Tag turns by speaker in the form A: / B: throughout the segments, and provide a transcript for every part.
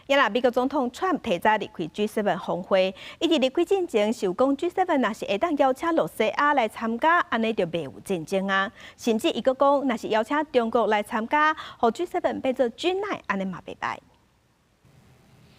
A: 也若美國總統川普提早離開 G7 峰會，伊佇離開進前就講 G7 若是會當邀請露西亞來參加，按呢就袂有戰爭啊。甚至伊閣講，若是邀請中國來參加，予 G7 變做 G9，按呢嘛袂䆀。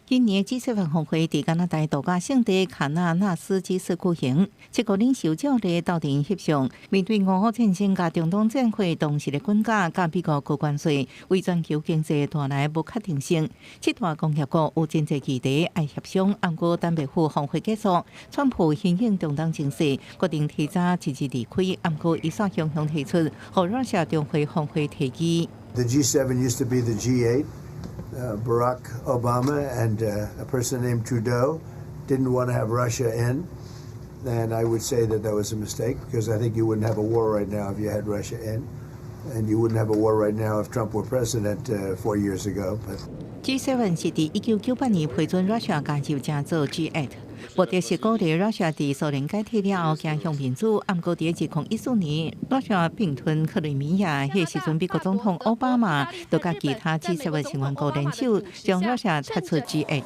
B: 今年 G7 峰會佇加拿大度假勝地卡納納斯基斯舉行，七國領袖照例鬥陣翕相。面對俄烏戰爭佮中東戰火同時咧滾價，佮美國高關稅，為全球經濟帶來無確定性。七大工業國有真濟議題愛協商，毋過等袂赴峰會結束，川普因應中東情勢，決定提早一日離開。毋過伊煞雄雄提出，予 Russia 重回峰會提議。
C: The G7 used to be the G8. Barack Obama and a person named Trudeau didn't want to have Russia in. And I would say that that was a mistake because I think you wouldn't have a war right now if you had Russia in. And you wouldn't have a war right now if Trump were president 4 years ago. But
B: G7 是佇1998年批准 Russia 加入，成做 G8。目的是鼓勵 Russia 佇蘇聯解體了後走向民主。毋過佇2014年，Russia 併吞克里米亞，彼時陣美國總統奧巴馬就佮其他 G7 成員國聯手，將 Russia 踢出 G8。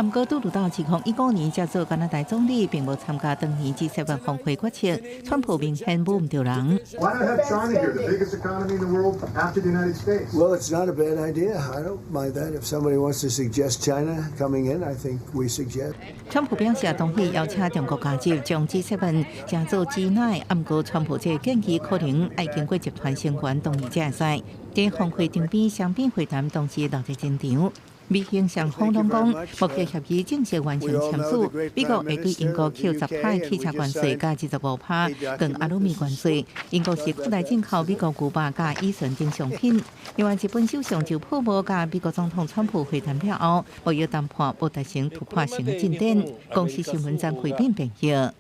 B: 毋過，拄拄到2015年，才做加拿大總理，並無參加當年 G7 峰會決策。川普明顯忤毋著人。
D: Why not have China here, the biggest economy in the world after the United States?
C: Well, it's not a bad idea. I don't mind that. If somebody wants to suggest China coming in, I think we suggest.
B: 川普表示同意邀請中國加入，將 G7 成做 G9。毋過，川普這個建議可能愛經過集團成員同意才會使。佇峰會場邊雙邊會談當時鬧熱真場。美英雙方攏講，目前協議正式完成簽署。美國會對英國扣10趴汽車關稅，佮25趴鋼阿魯米關稅。英國是擴大進口美國牛肉佮乙醇等商品。另外，日本首相就普無佮美國總統川普會談了後，貿易談判無達成突破性的進展。公視新聞張惠敏編譯。